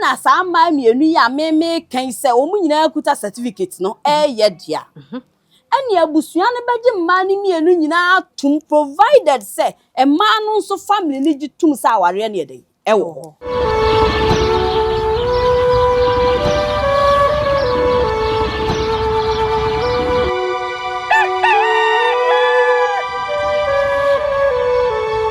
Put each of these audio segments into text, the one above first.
Ɛna saa mmaa mmienu yi a me meka yi sɛ wɔn nyinaa kuta certificate no ɛreyɛ dea. Ɛne abusua no bɛgye mmaa no mmienu nyinaa atom provided sɛ mmaa no nso family no gye tom sɛ awareɛ no yɛ dɛn ɛwɔ hɔ.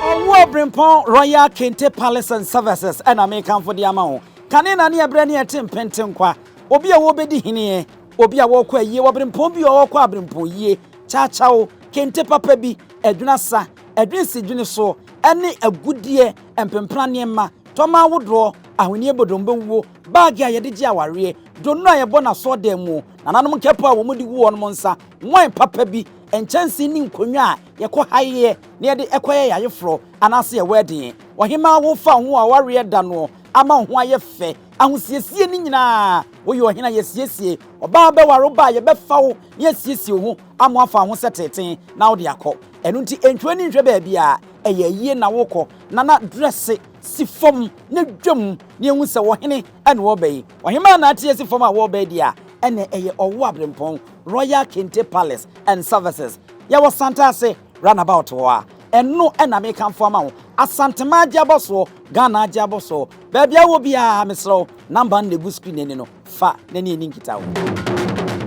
Ɔwo Abirempɔn Royal Kente Palace and Services ɛna mekamfo de ama wo. Kane na ne ɛberɛ ne ɛte mpentenkwa. Obi a wɔbɛdi heneɛ, obi a wɔrekɔ ayie, wɔberempɔn bi a wɔrekɔ aberempɔn yie, kyakyaw, kente papa bi, adwene asa, adwene si dwene so, ɛne agudeɛ, mpempena nneɛma, tɔma ahodoɔ, ahweneɛ bodombɛwuo, baage a yɛde gye awareɛ, donno a yɛbɔ n'asɔɔdan mu, nananom nkɛpo a wɔde gu wɔn nsa, wine papa bi, nkyɛnsee ne nkonnwa a yɛkɔ hayeɛ na yɛde ɛkɔyɛ yɛn ayeforɔ anaasɛ yɛ wedding. Ɔhemaa wofa ho a awareɛ da no ama wo ho ayɛ fɛ. Ahosiesie no nyinaa, woyɛ ɔhene a yɛsiesie. Ɔbaa bɛware wo ba a yɛbɛfa wo na yɛasiesie wo ho ama woafa wo ho sɛ teten na wode akɔ. Ɛno nti ntwa w'ani nhwɛ baabi a ɛyɛ ayie na wokɔ. Nana drɛse si fam na dwam na yɛhu sɛ ɔhene na ɔreba yi. Ɔhemaa na ate asi fam a wɔreba yi deɛ a, ɛnna ɛyɛ Ɔwo Aberempɔn Royal Kente Palace and Services. Yɛwɔ Santase roundabout hɔ a, ɛno na mekamfo ama wo. Asanteman agye abɔsoɔ, Ghana agye abɔsoɔ. Baabi a wowɔ biara, mesrɛ wo, number no na ɛgu screen ani no, fa na ne yɛnni nkitaho.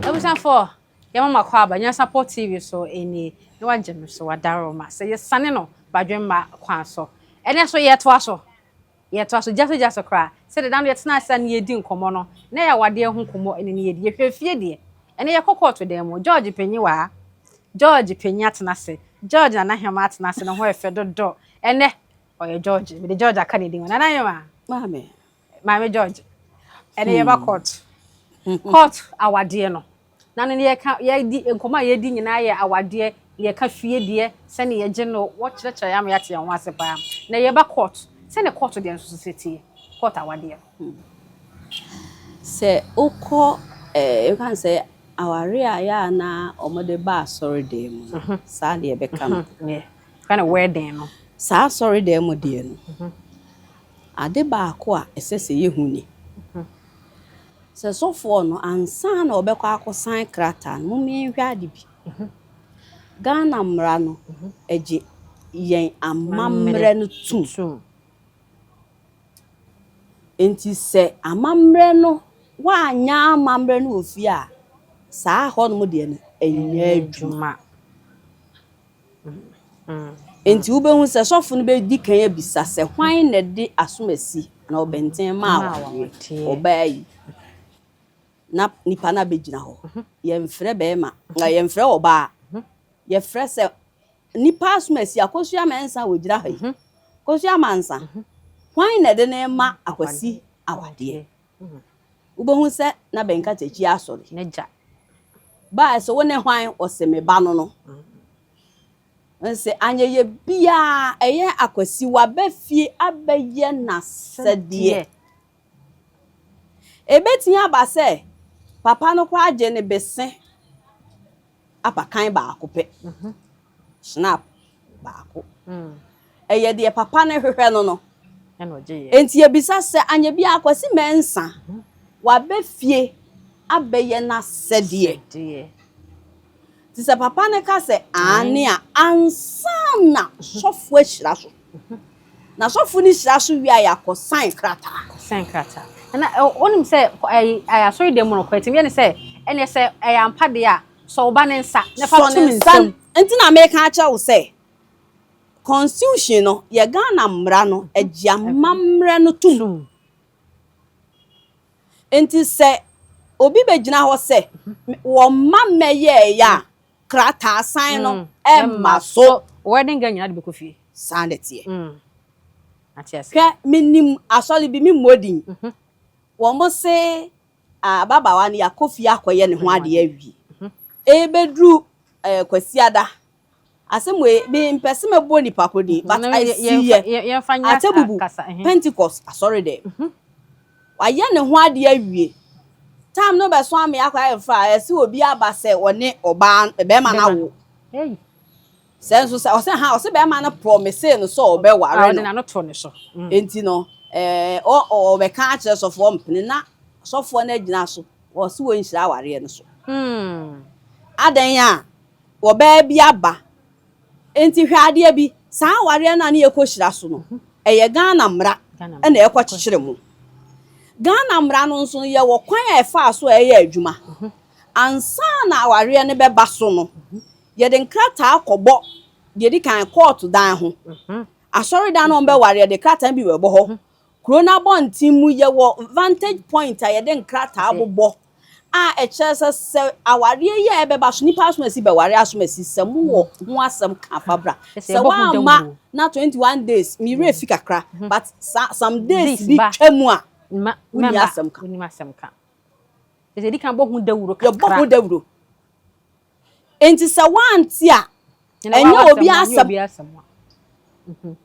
Abusuafoɔ, yɛma mo akɔ aba Nyansapɔ TV so nie, na wagye me so wadaroma sɛ yɛsane no badwemma kwan so. Ɛnɛ so yɛtoa so, yɛtoa so gya so gya so koraa. Sɛdeɛ da no yɛtena ase a ne yɛdi nkɔmmɔ no, na yɛ awadeɛ ho nkɔmmɔ ɛne ne yɛdi. Yɛhwɛ fie deɛ, ɛnɛ yɛkɔ kɔɔto dan mu. George panyin wɔ ha. George panyin atena ase. George Nana Hema atena ase ne ho yɛ fɛ dodo. Ɛnɛ ɔyɛ George. Mede George aka ne din ho. Nana Hema. Maame. Maame George. Ɛnɛ yɛba court. Court awadeɛ no. Na no yɛka yɛdi nkɔmmɔ a yɛdi nyinaa yɛ awadeɛ, yɛka fie deɛ, sɛne yɛgye no, wɔkyerɛkyerɛ yɛ ama yɛate yɛn ho ase paa. Na yɛba court, sɛne court deɛ nso so teɛ, court awadeɛ. Sɛ wokɔ yɛka no sɛ aware a yɛ a na wɔde ba asɔredan mu no, saa deɛ yɛbɛka no. Yeah. Ka ne wedding no. Saa asɔredan mu deɛ no, ade baako a ɛsɛ sɛ yɛhu ni. Sɛ sɔfoɔ no ansa na ɔbɛkɔ akɔsan krataa no, momma yɛnhwɛ ade bi. Ghana mmara no, ɛgye yɛn amammerɛ no tom. Tum. Nti sɛ amammerɛ no woanyɛ amammerɛ no wɔ fie a, saa hɔnom deɛ no, ɛnyɛ adwuma. Nti wobɛhu sɛ sɔfo no bɛdi kan abisa sɛ hwan na ɛde asomasi na ɔbɛnten maa awadeɛ ɔbaa yi. Na nipa no abɛgyina hɔ. Yɛmfrɛ bɛrima, na yɛmfrɛ ɔbaa. Yɛfrɛ sɛ nipa asomasi Akosua Mensah a ogyina ha yi. Akosua Mansa, hwan na ɛde ne ma Akwasi awadeɛ? Wobɛhu sɛ na bɛnkatakyi asɔre. Ne gya. Baa sɛ wo ne hwan ɔsɛ me ba no no. Nsɛ anyɛyɛ biara ɛyɛ Akwasi waba fie abɛyɛ n'asɛdeɛ. Ebetumi aba sɛ papa no koraa gye ne bese apakan baako pɛ. Snap baako. Ɛyɛ deɛ papa no hwehwɛ no no. Ɛna ɔgye yɛ. Nti ebisa sɛ anya bi Akwasi Mensah waba fie abɛyɛ n'asɛdeɛ. Deɛ. Nti sɛ papa no ka sɛ aane a ansa na sɔfo ahyira so. Na sɔfo no hyira so wie a yɛakɔ sign krataa. Sign krataa. Ɛna wonim sɛ ɛyi asɔre dan mu no kɔ ɛtumi yɛ ne sɛ ɛnɛ sɛ ɛyɛ ampa deɛ a sɔ wo ba ne nsa na fa Sɔ to ne ne nsa nsam. Nti na meka akyerɛ wo sɛ constitution no yɛ Ghana mmara no agye amammerɛ no tom. Tum. Nti sɛ obi bɛgyina hɔ sɛ wɔmma mmɛyɛɛyɛ a krataa sign no ɛmma so. Wedding gown nyinaa de bɛkɔ fie. Saa na ɛteɛ. Ate ase. Hwɛ menim asɔre bi memmɔ din. Wɔn se ababaawa no yɛakɔ fie akɔyɛ ne ho adeɛ awie. Ɛbɛduru Kwasiada. Asɛm wei mempɛ sɛ mɛbɔ nipa ko din but Na asi yɛ. yɛmfa nyɛ Atebubu kasa. ɛhɛn. Pentecost asɔre dɛm. Wayɛ ne ho adeɛ awie. Time no bɛso ame akɔ ayɛ fa a ɛsɛ obi aba sɛ ɔne ɔbaa bɛrima no awo. Hey. Sɛ nso sɛ ɔsɛ ha ɔsɛ bɛrima no promise no sɛ A ɔbɛware ɔde no. n'ano to ne so. Enti no Ɛɛ ɔ ɔbɛka akyerɛ sɔfoɔ ɔmpene na sɔfoɔ no agyina so ɔse wɔnhyira awareɛ no so. Adɛn a ɔbaa bi aba nti hwɛ adeɛ bi saa awareɛ no a ne yɛkɔhyira so no ɛyɛ Ghana mmara na ɛkɔkyekyere mo. Ghana mmara no nso no yɛwɔ kwan a ɛfaa so a ɛyɛ adwuma. Ansa na awareɛ no bɛba so no yɛde nkrataa kɔbɔ deɛ ɛdi kan kɔɔto dan ho. Asɔredan no a wɔbɛware yɛde krataa bi bɛbɔ hɔ. Kuro no abɔnten mu yɛwɔ vantage point a yɛde nkrataa bobɔ a ɛkyerɛ sɛ sɛ awareɛ yi a ɛbɛba so nipa asomasi bɛware asomasi sɛ mowɔ ho asɛm ka fa bra. Sɛ woamma na 21 days me werɛ fi kakra but some days bi twa mu a wonni asɛm ka. Wonni asɛm ka. Yɛdi kan bɔ ho dawuro kakra. Yɛbɔ ho dawuro. Enti sɛ woante a, ɛnyɛ obi asɛm. Mhm.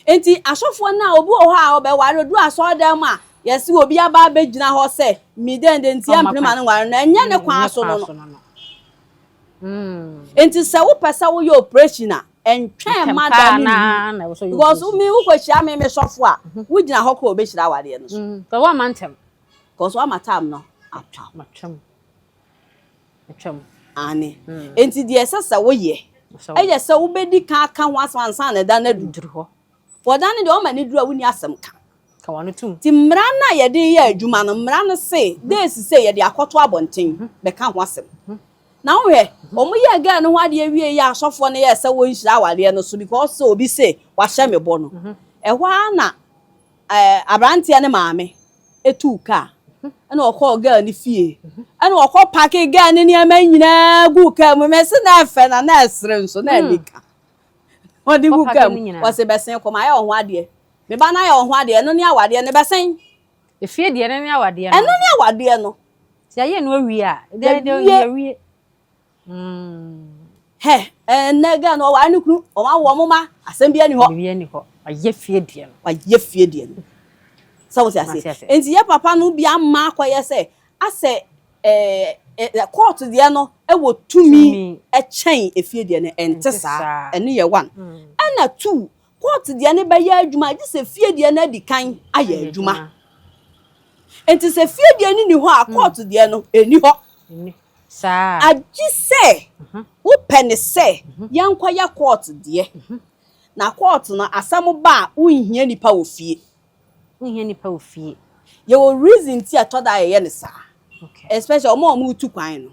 Enti asɔfoɔ no a obi wɔ hɔ a ɔbɛware odu asɔredan mu a yɛsi obi aba abɛgyina hɔ sɛ mi dɛn de nti ɛmpene ma no nware no ɛnyɛ ne kwan so no no. Mm. Enti sɛ wopɛ sɛ woyɛ operation a ɛntwɛn ma da no nnu because me wokɔhyia me me sɔfo a mhm. wogyina hɔ kɔ obɛhyira awareɛ no so. Mm. Woama ntɛm. Because woama time no atwa. atwam. Aane. Enti deɛ ɛsɛ sɛ woyɛ, yɛ sɛ wobɛdi kan aka ho asɛm ansa na ɛda no aduru hɔ. Wɔ da no deɛ wɔma no duru a wonni asɛm ka. Ka w'ano tom. Nti mmara no a yɛde reyɛ adwuma no, mmara no se days sei yɛde akɔto abɔnten bɛka ho asɛm. Na wohwɛ, wɔyɛɛ girl no ho adeɛ wieeɛ a asɔfoɔ no yɛɛ sɛ wɔnhyira awareɛ no so because sɛ obi se wahyɛ me bɔ no, ɛhɔ ara na Ɛɛ abranteɛ no maame tuu kaa ɛna ɔkɔɔ girl no fie ɛna ɔkɔ pake girl no nneɛma nyinaa guu kaa mu mɛse na ɛfɛ na na ɛsere nso na ɛni ka ɔde gu kaa mu ɔse bɛsen kɔ ma ayɛ ɔho adeɛ me ba no ayɛ ɔho adeɛ ɛno ne awadeɛ no bɛsen efie deɛ ɛno ne awadeɛ no ɛno ne awadeɛ no sɛ yɛayɛ no awie a yɛwie awie Hɛ, ɛnnɛ girl no ɔware ne kunu, wɔn awo wɔn mma, asɛm biara ni hɔ. Biara ni hɔ. Wayɛ fie deɛ no. Wayɛ fie deɛ no. Sɛ wote aseɛ. Nti yɛ papa no bi ama akɔyɛ sɛ asɛ ɛɛ court deɛ no ɛwɔ tumi ɛkyɛn efie deɛ no ɛnte saa. Ɛno yɛ one. Ɛna two, court deɛ no bɛyɛ adwuma gye sɛ fie deɛ no adi kan ayɛ adwuma. Nti sɛ fie deɛ no ni hɔ a court deɛ no ɛni hɔ. Saa. Agye sɛ wopɛ no sɛ yɛnkɔyɛ court deɛ. Na court no asɛm ba a wonhia nipa wɔ fie. Wonhia nipa wɔ fie. Yɛwɔ reason nti a ɛtɔ da a yɛyɛ no saa. Especially wɔn a wɔretu kwan no.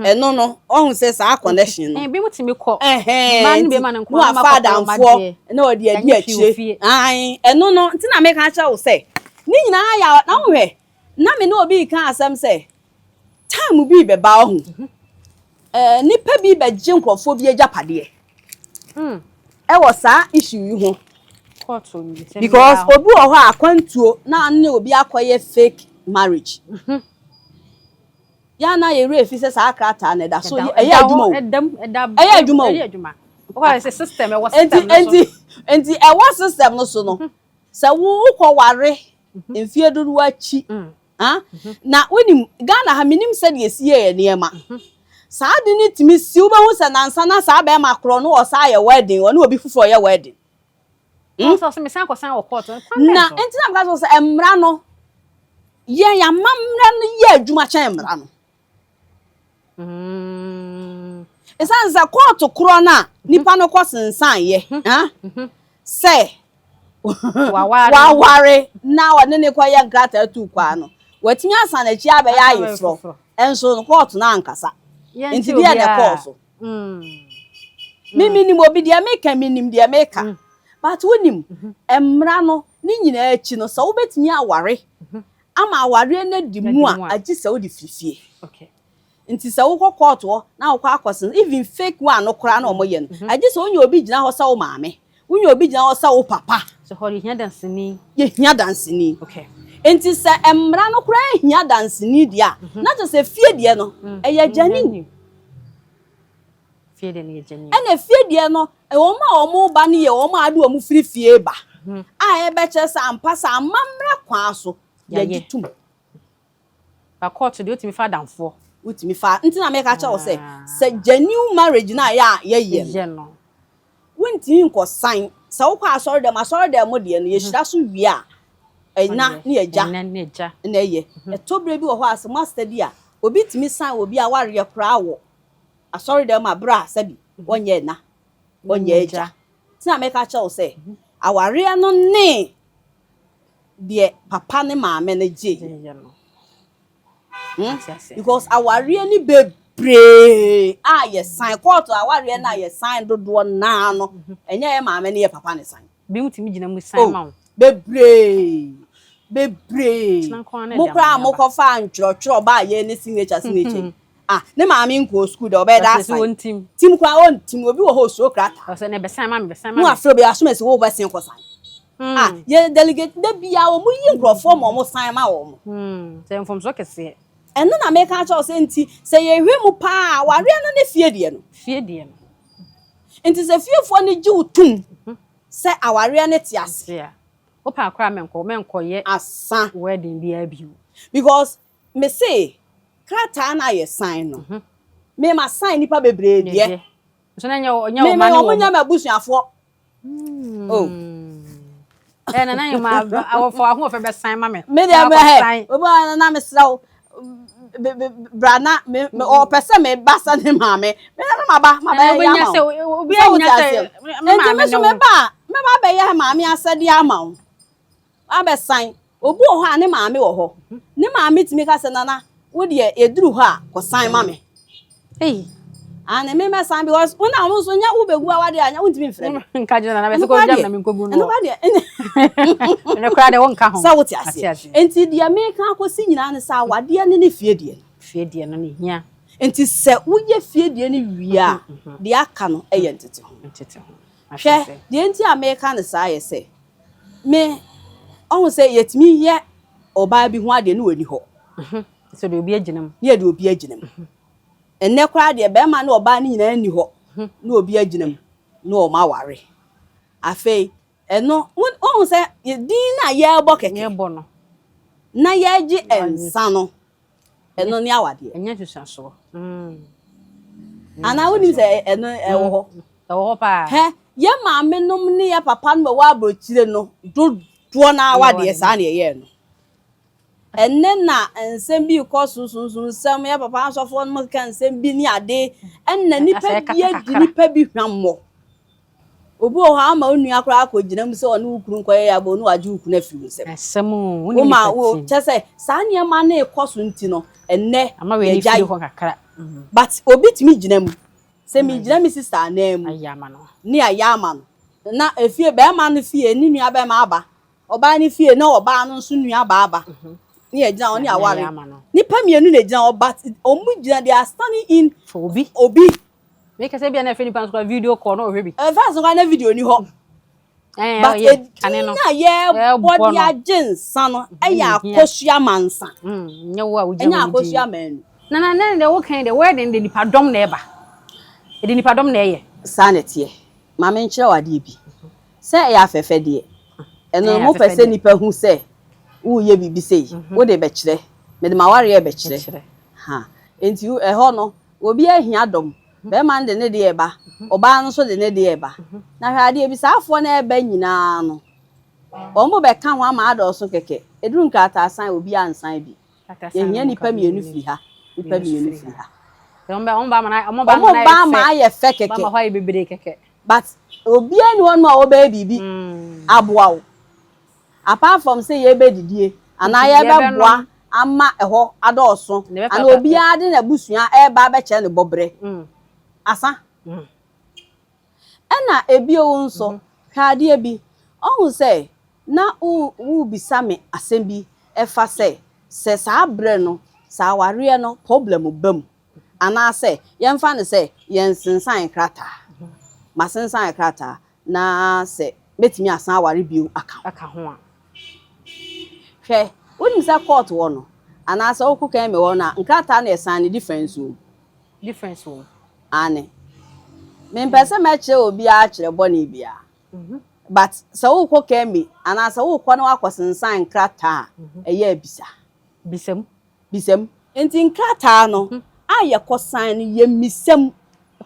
Ɛno no, wahu sɛ saa connection no. Ebinom tumi kɔ. Ɛhɛn, Mmaa ne bɛrima no nko na ara wafa ma kɔkɔ wɔn adamfoɔ adeɛ. na ɔde adi Yɛanyɛ hwee wɔ akyire. fie. Ae, ɛno no, nti na meka akyerɛ wo sɛ, ne nyinaa yɛ a, na wohwɛ, na me ne obi reka asɛm sɛ, Time bi rebɛba ɔho. Ɛɛ nipa bi bɛgye nkurɔfoɔ bi agyapadeɛ. Mm. Ɛwɔ saa issue yi ho. Because obi wɔ hɔ a akwantuo na ne obi akɔyɛ fake marriage. Mm-hmm. Yɛn na yɛ werɛ fi sɛ saa krataa no ɛda so ɛyɛ adwuma o. Ɛyɛ adwuma o. Enti enti enti ɛwɔ system no so no mm-hmm. sɛ wo kɔ ware mm-hmm. mfie dodoɔ akyi. Mm. Ah, na wonim, Ghana ha menim sɛdeɛ ɛsi yɛ yɛ nneɛma. Saa ade no tumi si, wobɛhu sɛ nansa na saa bɛrima korɔ no ɔsan yɛ wedding, ɔne obi foforɔ yɛ wedding. Hmm? Ɔsɛ ɔsɛ mesan kɔsan wɔ court. Kwan bɛn Na so? nti na meka sɛ sɛ mmara no, yɛn amammerɛ no yɛ adwuma kyɛn mmara no. Mm. Ɛsiane sɛ kɔɔto korɔ no a nipa no kɔ sensan yɛ sɛ waware na ɔne ne kɔyɛ nkrataa tu kwaa no watumi asan akyi abɛyɛ ayeforɔ nso no kɔɔto no ankasa nti deɛ na ɛkɔɔ so mm. me menim obi deɛ meka menim deɛ meka mm. but wonim mm-hmm. mmara no ne nyinaa akyi no sɛ wobɛtumi aware mm-hmm. Ama awareɛ no adi mu a, agye sɛ wode firi fie. Nti sɛ wokɔ court hɔ na wokɔ akɔsen, even fake one no koraa na wɔyɛ no, mhm. agye sɛ wonya obi gyina hɔ sɛ wo maame, wonya obi gyina hɔ sɛ wo papa. So hɔ yɛhia danseni. Yɛhia danseni. Okay. Nti sɛ mmara no koraa hia danseni deɛ a, mhm. na kyerɛ sɛ fie deɛ no, mm. ɛyɛ gyanin. Fie deɛ no yɛ gyanin. Ɛna fie deɛ no, wɔn a wɔn ba no yɛ wɔn a ade wɔn firi fie ba. Mhm. A ɛbɛkyerɛ sɛ ampa sɛ amammerɛ kwan so yɛgye tom. Ba kɔɔto deɛ wotumi fa adamfoɔ. Wotumi fa nti na meka kyerɛ wo sɛ ah. sɛ genuine marriage no a yɛ a yɛyɛ no. Wontumi nkɔsan sɛ wokɔ asɔre dɛm asɔre dɛm deɛ no yɛhyira so wie a. Ɛna ne agya na ɛyɛ. Ɛtɔ berɛ bi wɔ hɔ a sɛ moastadi a, obi tumi san obi awareɛ koraa wɔ asɔredan mu a berɛ a sɛbi wɔnyɛ ɛna, wɔnyɛ agya. Nti na meka kyerɛ wo sɛ awareɛ no ne deɛ papa ne maame no gyeeɛ. Because awareɛ no bebree a yɛsan, kɔɔto awareɛ no a yɛsan dodoɔ naa no, ɛnyɛ yɛ maame ne yɛ papa ne san. Binom tumi gyina mu san ma wo. Oh, bebree, bebree. Mo koraa mo kɔfa ntwerɛtwerɛ baa yɛ ne signature signature yi. Ah, ne maame nkɔɔ sukuu dɛ ɔbɛyɛ dɛ asan. Tim koraa ɔntim, obi wɔ hɔ osuro krataa. Ɔsɛ ne bɛsan ma me, bɛsan ma me. Mo afrɛ obi asom asi wo bɛsen kɔ san. Ah, yɛ delegate da bia wɔn yi nkurɔfoɔ ma wɔn san ma wɔn. Sɛ mfomsoɔ kɛseɛ. Ɛno na meka akyerɛ wo sɛ nti sɛ yɛhwɛ mu paa awareɛ no ne fie deɛ no. Fie deɛ no. Nti sɛ fiefoɔ no gye wo tom sɛ awareɛ no te ase. Wopɛ a koraa menkɔ menkɔyɛ Asa. wedding biara bio. Because me se krataa no a yɛ sign no, me ma sign nipa bebree deɛ. Nso na nyɛ nyɛ Me wo me ma ne wɔn wɔn. nyɛ m'abusuafoɔ. Oh. Ɛ nana yɛ ma awɔfo ahoɔfɛ bɛ sign ma me. Me deɛ bɛ hɛ obi wa na me srɛ wo bra na me me ɔpɛ sɛ me ba sɛ ne maame me na ma ba ma bɛ yɛ ama wo. Obi Sɛ wote anya sɛ aseɛ. me Nti maame me ne so wo. me ba a me ba bɛyɛ maame asɛdeɛ ama wo. Abɛsan. Obi wɔ hɔ a ne maame wɔ hɔ. Ne maame tumi ka sɛ nana wo deɛ yɛduru hɔ a kɔsan ma me. Ei. Ane me mɛsan because wo na wo nso nyɛ wo bɛgu awadeɛ a nyɛ wontumi mfrɛ me. Nka gyina nana bɛsɛ kɔ gyam na menkɔgu no. Ɛno kwa deɛ. Ɛno koraa deɛ wonka ho. Sɛ wote aseɛ. Nti deɛ meka akɔsi nyinaa ne sɛ awadeɛ ne ne fie deɛ no. Fie deɛ no ne hia. Nti sɛ woyɛ fie deɛ no wie a deɛ aka no yɛ ntete ho. Ntete ho. Hwɛ deɛ nti a meka no saa yɛ sɛ me ɔhu sɛ yɛtumi yɛ ɔbaa bi ho adeɛ ne ɔni hɔ. Sɛ deɛ obi agyina mu. Ne yɛde obi agyina mu. Ɛnnɛ koraa deɛ bɛrima ne ɔbaa no nyinaa nni hɔ ne obi agyina mu ne wɔn aware. Afei ɛno wohu sɛ din no a yɛrebɔ kɛkɛ Yɛrebɔ no. na yɛregye nsa no ɛno ne awadeɛ. Ɛnyɛ nsusuasoɔ. Anaa wonim sɛ ɛno ɛwɔ hɔ? Ɛwɔ hɔ paa. Hɛ, yɛ maame nom ne yɛ papa nom ɛwɔ aburokyire no dodoɔ no ara awadeɛ saa na yɛyɛɛ no. Ɛnnɛ na nsɛm bi rekɔ so, sunsum nsɛm, yɛ papa asɔfoɔ nom keka nsɛm bi ne ade, ɛnna nipa bi adi nipa bi hwammɔ. Obi wɔ hɔ a ama wo nua koraa akɔgyina mu sɛ ɔne wo kunu nkɔyɛ yɛ abɔ ne wagye wo kunu afiri wo nsam. Asɛm o, wo ne Woma nipa wo ti. kyɛ sɛ saa nneɛma no rekɔ so nti no, ɛnnɛ Ama wei ne yɛgyae. firi hɔ kakra. But obi tumi gyina mu. Sɛ megyina me sister anan mu Ayɛ ama no. ne ayɛ ama no, na efie bɛrima no fie ne nua bɛrima aba, ɔbaa no fie na ɔbaa no nso nua baa aba, ne yɛgyina hɔ ne aware. Nipa mmienu na egyina hɔ but wɔn gyina they are standing in For obi. Obi. Meka sɛ bia na ɛfɛ nipa nso kora video call na ɔhwɛ bi. Ɛfɛ nso kora na video ni hɔ. But edin a yɛbɔ de agye nsa no ɛyɛ akosua mansa. Nyɛ wo a wogyina Ɛnyɛ akosua manu. Na na na deɛ wokan deɛ wedding de nipa dɔm na ɛba. Ɛde nipa dɔm na ɛyɛ. Saa na ɛteɛ. Ma menkyerɛ wo adeɛ bi. Sɛ ɛyɛ afɛfɛdeɛ. Ɛno no mopɛ sɛ nipa hu sɛ woreyɛ biribi sei. Wode bɛkyerɛ. Mede m'awareɛ bɛkyerɛ. Ha. Enti ɛhɔ no Obiara hia dɔm. Barima no de ne deɛ reba, ɔbaa no nso de ne deɛ reba. Na hwɛ adeɛ bi, saa afoɔ no a ɛreba nyinaa no, wɔbɛka ho ama adɔɔso kɛkɛ. Ɛduru nkrataasan a, obiara nsan bi. Yɛhia nnipa mmienu firi ha, nnipa mmienu firi ha. Wɔba ama ayɛ fɛ kɛkɛ. But obiara nni hɔnom a ɔbɛyɛ biribi aboa wo. Apart from sɛ yɛbɛdidie anaa yɛbɛboa ama ɛhɔ adɔɔso anaa obiara de n'abusua ɛreba abɛkyerɛ ne bɔberɛ. Asa. Ɛna ebio nso, hwɛ adeɛ bi, ɔhu sɛ na worebisa me asɛm bi ɛfa sɛ, sɛ saa berɛ no, sɛ awareɛ no problem ba mu anaasɛ yɛmfa no sɛ yɛnsensan krataa, masensan krataa na sɛ mɛtumi asan aware bio aka ho. Aka ho a. Hwɛ, wonim sɛ court wɔ no, anaasɛ wokɔ kɛn me hɔ no a, nkrataa na yɛsan no difference wɔ mu. Difference wɔ mu. Aane. Mempɛ sɛ mɛkyerɛ obiara kyerɛ bɔne biara. But sɛ wokɔ kɛn me anaasɛ wokɔ na woakɔsensan nkrataa a, ɛyɛ a bisa. Bisa mu. Bisa mu. Enti nkrataa no a yɛkɔsan no, yɛmmisa mu.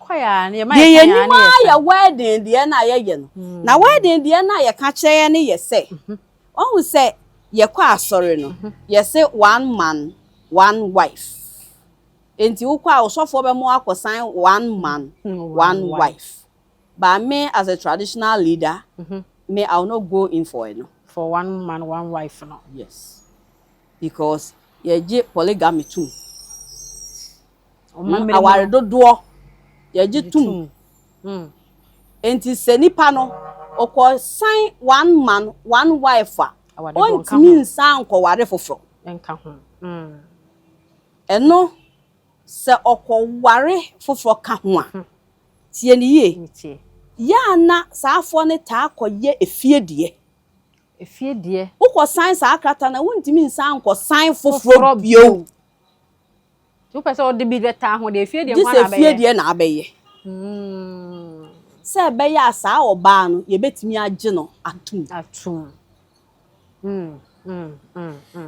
Deɛ yɛnim ara yɛ wedding deɛ no a yɛyɛ no. Na wedding deɛ no a yɛka kyerɛ yɛn no yɛ sɛ, wahu sɛ Yɛkɔ asɔre no, yɛse one man, one wife. Enti wokɔ a, osɔfoɔ bɛma wo akɔsan one man, one wife. But me as a traditional leader, me, I will not go in for it no. For one man, one wife no. Yes. Because yɛgye polygamy tum. Aware dodoɔ yɛgye tum. Enti sɛ nipa no ɔkɔ sign one man one wife a, ɔntumi nsan nkɔware foforɔ. Ɛno sɛ ɔkɔware foforɔ ka ho a, tie ne yie. Yɛ a na saa afoɔ no taa kɔyɛ efie deɛ. Efie deɛ. Wokɔ sign saa krataa na wontumi nsan nkɔ sign foforɔ bio. Wopɛ sɛ ɔde bi bɛtaa ho deɛ, efie deɛ nko na abɛyɛ. Gye sɛ efie deɛ na abɛyɛ. Sɛ ɛbɛyɛ a saa ɔbaa no yɛbɛtumi agye no atum. Atum.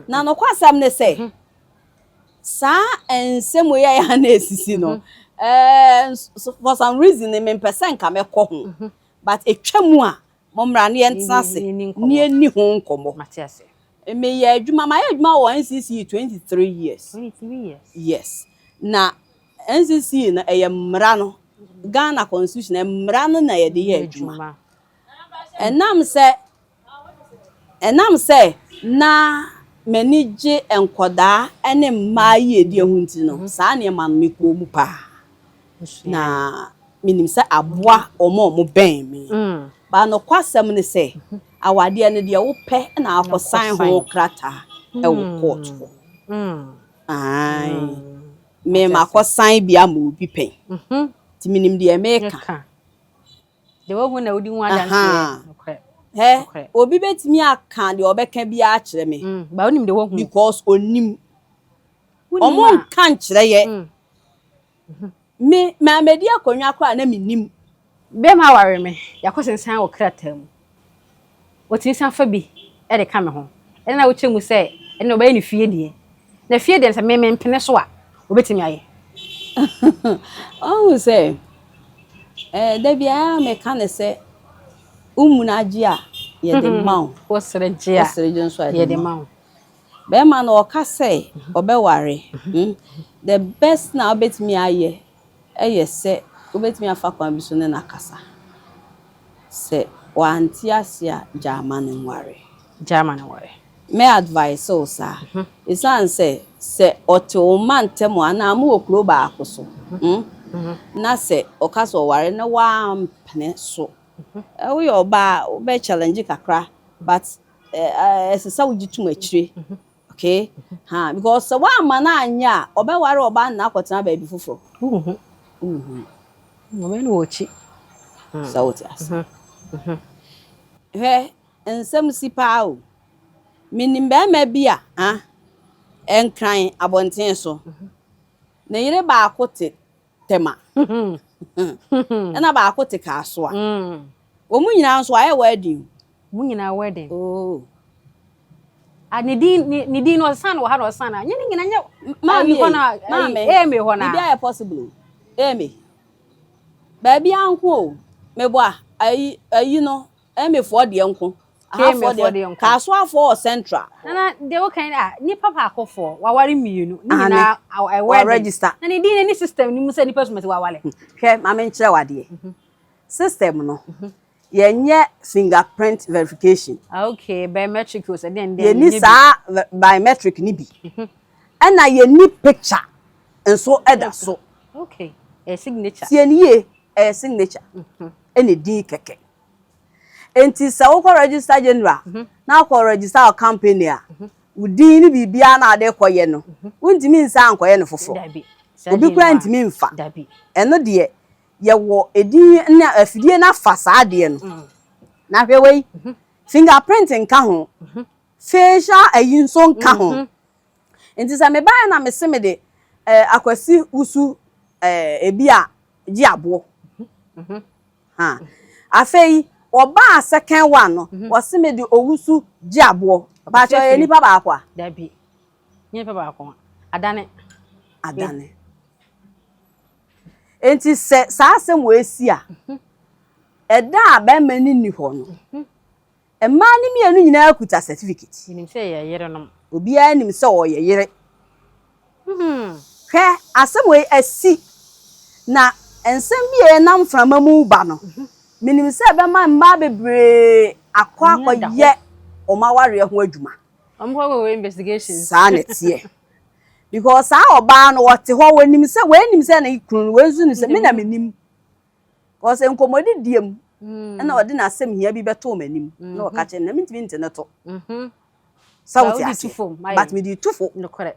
Na nokwasɛm ne sɛ, saa nsɛm wei a yɛa na esisi no, for some reason mempɛ sɛ nka mɛkɔ ho. But etwa mu a, mommra ne yɛntena ase ne yɛnni ho nkɔmmɔ. Meyɛ adwuma, mayɛ adwuma wɔ NCCE 23 years. 23 years. Yes. Na NCCE no ɛyɛ mmara no, Ghana constitution mmara no na yɛde yɛ adwuma. Ɛnam sɛ na m'ani gye nkɔdaa ne mmaa yiedie ho nti no, saa nneɛma no mekɔɔ mu paa. Na menim sɛ aboa wɔn a wɔbɛn me. Ba nokwasɛm ne sɛ, awadeɛ no deɛ wopɛ na akɔsan ho krataa ɛwɔ court hɔ. Ae. Me makɔsan bi ama obi pɛn. Nti menim deɛ meka. Deɛ wahu na wodi ho adanseɛ. Hɛ, obi bɛtumi aka deɛ ɔbɛka biara akyerɛ me. Ba wonim deɛ wahu. Because onim. Ɔmo nka nkyerɛ yɛ. Me maamedi akonnwa koraa na menim. Bɛrima aware me, yɛakɔ sensan wɔ krataa mu. Wɔtumi san fa bi de ka me ho. Ɛna na wokyerɛ mu sɛ ɛna ɔbɛyɛ ne fie deɛ. Na fie deɛ sɛ me mempene so a, obɛtumi ayɛ. Ɔhu sɛ da biara meka ne sɛ womu no agye a yɛde ma wo. Wosere gye a wosere gye nso a yɛde ma wo. Bɛrima no ɔka sɛ ɔbɛware. The best na wobɛtumi ayɛ ɛyɛ sɛ wobɛtumi afa kwan bi so ne n'akasa. Sɛ wante ase a, gyaa ma no nware. Gyaa ma no nware. Mɛ advice wo saa. Ɛsiane sɛ ɔte wo mma ntɛm anaa mowɔ kuro baako so, na sɛ ɔka sɛ ɔware na wampene so, woyɛ ɔbaa a wobɛ challenge kakra, but ɛsɛ sɛ wogye tom akyire. Okay? Ha, because sɛ woamma no anyɛ a, ɔbɛware ɔbaa no na akɔtena baabi foforɔ. Wohu. Wohu. Ɔbɛyɛ no wɔ akyi. Sɛ wote ase. Hwɛ, nsɛm si paa o. Menim bɛrima bi a Nkran abɔnten so. Ne yere baako te Tema. Ɛna baako te Kasoa. Wɔn nyinaa nso ayɛ wedding. Wɔn nyinaa wedding. Oh. Ah, ne din no ɔsan wɔ ha na ɔsan na nyɛ ne nyinaa nyɛ. Maame hɔ na maame. AMA hɔ na. Biribi ayɛ possible o. AMA. Baabi anko o. Mebɔ a ayi no AMA foɔ deɛ nko. Ahafoɔ deɛ nko. Kasoafoɔ wɔ Central. Nana deɛ wokan a nipa baako foɔ waware mmienu ne nyinaa wa register. Na ne din ne system ni mu sɛ nipa sumasi wawale. Hwɛ, maame, nkyerɛ wadeɛ. System no yɛnyɛ fingerprint verification. Okay, biometric o sɛ den den. Yɛni saa biometric ni bi. Ɛna yɛni picture nso ɛda so. Okay, ɛyɛ signature. Tie ni yie, ɛyɛ signature. Ɛna din kɛkɛ. Nti sɛ wokɔ register general na akɔ register wɔ company a, wo din ne biribiara na ade kɔyɛ no, wontumi nsa nkɔyɛ no foforɔ. Obi koraa ntumi nfa. Ɛno deɛ yɛwɔ edin na afidie no afa saa adeɛ no. Na hwɛ wei, fingerprint nka ho, facial ayi nso nka ho. Nti sɛ mebaeɛ na mese mede Akwasi Wusu ebi a gye aboɔ. Ha. Afei ɔbaa second one no, wɔse mede Owusu gye aboɔ. Baakyɛ ɔyɛ nipa baako a? Dabi. Nipa baako a. Adane. Adane. Nti sɛ saa asɛm wɔ esi a, ɛda a bɛrima no nni hɔ no, Mmaa no mmienu nyinaa kuta certificate. Yɛnim sɛ yɛyɛ yerenom. Obiara nim sɛ ɔyɛ yere. Hwɛ, asɛm wei asi, na nsɛm bi a ɛnam mframa mu reba no, menim sɛ ɛbɛma mmaa bebree akɔ akɔyɛ wɔn awareɛ ho adwuma. Wɔn kɔ akɔyɛ investigations. Saa na ɛteɛ. Because saa ɔbaa no, ɔte hɔ, wɔnim sɛ, wei nim sɛ ne kunu no, wei nso nim sɛ, me na menim. Because nkɔmmɔdidie mu, ɛna ɔde n'asɛm hia bi bɛtoo m'anim, na ɔka kyerɛ me, na mentumi nte ne to. Sɛ wote aseɛ, but mede tu fo. Nokorɛ.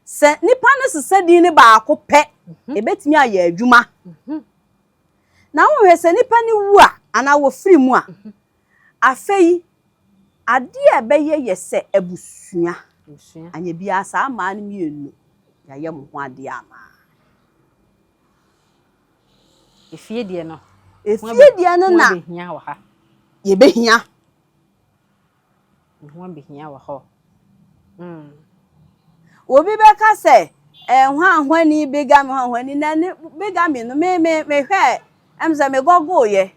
Sɛ nipa no sesa din no baako pɛ, ebetumi ayɛ adwuma. Na wohwɛ sɛ nipa no wu a, anaa wɔfiri mu a, afei adeɛ a ɛbɛyɛ yɛ sɛ abusua, anyɛ biara saa mmaa no mmienu yɛayɛ mo ho adeɛ anaa? Efie deɛ no. Efie deɛ no na yɛbɛhia. Ne ho abɛhia wɔ hɔ. Mm. Obi bɛka sɛ, eh, hwanhwani bigamy hwanhwani na ne bigamy no me me mehwɛ ɛm sɛ me gɔgooyɛ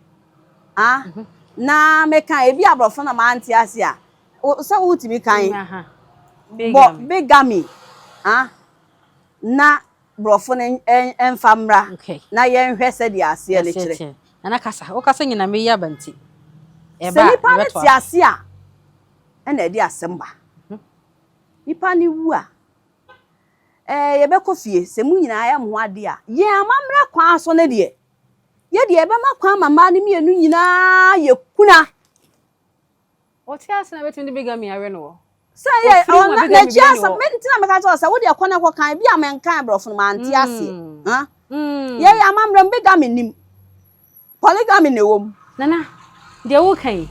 ah mm -hmm. na meka ebi aborɔfo na mante ase a sɛ wotumi kan bɔ bigamy ah na borɔfo no mfa mmra na yɛnhwɛ sɛdeɛ aseɛ no kyerɛ. Nana kasa, wokasa nyina meyi aba nti. Sɛ nipa no te ase a, ɛna ɛde asɛm ba. Nipa no wu a, ɛɛ yɛbɛkɔ fie, sɛ mo nyinaa yɛ mo ho adeɛ a, yɛn amammerɛ kwan so no deɛ, yɛ deɛ yɛbɛma kwan ma mmaa no mmienu nyinaa yɛ kuna. Ɔte ase na bɛtumi de bigamy awe no wɔ. Sɛ yɛ ɔna n'akyi asɛm me ntina meka kyerɛ sɛ wode ɛkɔ na ɛkɔ kan bi a menkan borɔfo no mante aseɛ. Yɛ yɛ amammerɛ mu bigamy nim. Polygamy na ɛwɔ mu. Nana, deɛ woka yi,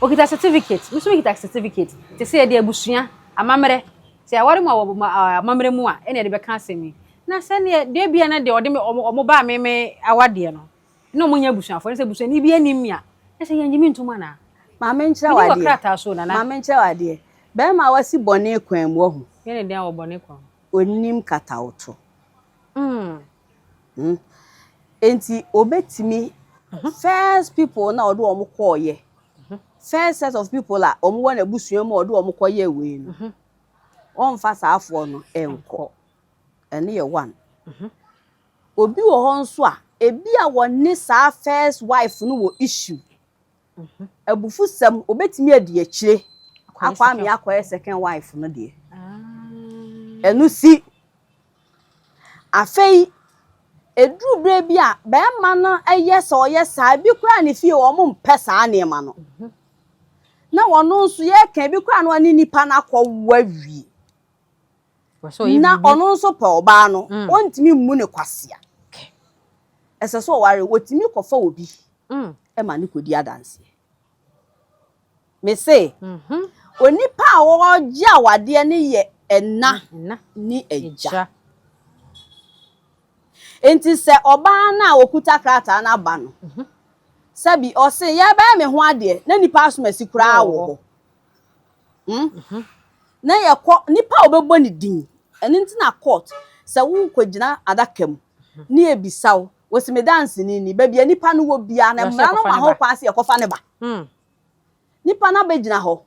okita certificate, me nso mekita certificate, te sɛ yɛde abusua, amammerɛ, sɛ yɛaware mu a wɔ amammerɛ mu a, ɛna yɛde bɛka asɛm yi. Na sɛdeɛ, deɛ bia na deɛ ɔde me, ɔmo baa me me awadeɛ no, na ɔmo nyɛ abusuafoɔ, ne sɛ abusuani bi anim me a, na sɛ yɛngye me ntom anaa? Maame nkyerɛ wo adeɛ. Krataa so, Nana. Maame nkyerɛ wo adeɛ. Bɛrima a wasi bɔne kwan mu ɔho. Yɛ ne den wɔ bɔne kwan mu. Onim katawoto. Enti obetumi first people na ɔde wɔn kɔɔyɛ. First set of people a wɔn wɔ n'abusua mu a ɔde wɔn kɔyɛ wei no. Wɔmfa saa afoɔ no nkɔ. Ɛno yɛ one. Obi wɔ hɔ nso a ebi a wɔne saa first wife no wɔ issue. Abufusɛm obetumi adi akyire akɔ ame akɔyɛ second wife no deɛ. Ɛno si. Afei eduru bere bi a bɛrima no yɛ sɛ ɔyɛ saa ebi koraa ne fie wɔn mpɛ saa nneɛma no. Na wɔn nso yɛka ebi koraa no ɔne nipa no akɔwo awie. Na ɔno nso pɛ ɔbaa no, ɔntumi mmu ne kwasea. Ɛsɛ sɛ ɔware, wɔtumi kɔfa obi ɛma ne kɔdi adanseɛ. Mese, onipa a ɔregye awadeɛ no yɛ ɛna ne agya. Nti sɛ ɔbaa no a okuta krataa no aba no, sɛbi ɔse yɛbɛyɛ me ho adeɛ na nipa asomasi koraa wɔ hɔ. Na yɛkɔ nipa a ɔbɛbɔ ne din, ɛno nti na court sɛ wokɔgyina adaka mu ne ebisa wo, wɔsi me danseni ni, baabi a nipa no wɔ biara na mmara no ma ho kwan sɛ yɛkɔfa ne ba. Nipa no abɛgyina hɔ.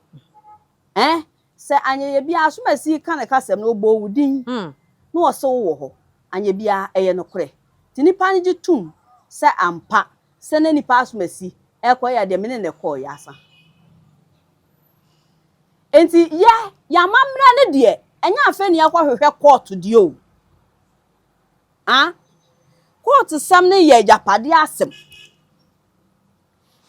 Sɛ anyɛyɛ biara asomasi ka ne kasɛm na ɔbɔ wo din na ɔsɛ wo wɔ hɔ. Anyɛ biara ɛyɛ nokorɛ. Nti nipa no gye tom sɛ ampa sɛ na nipa asomasi ɛkɔ yɛ adeɛ me ne ne kɔɔ yɛ asa. Nti yɛ yɛamammerɛ no deɛ ɛnyɛ afei ne yɛkɔhwehwɛ court deɛ o. Ah, court sɛm no yɛ agyapadeɛ asɛm.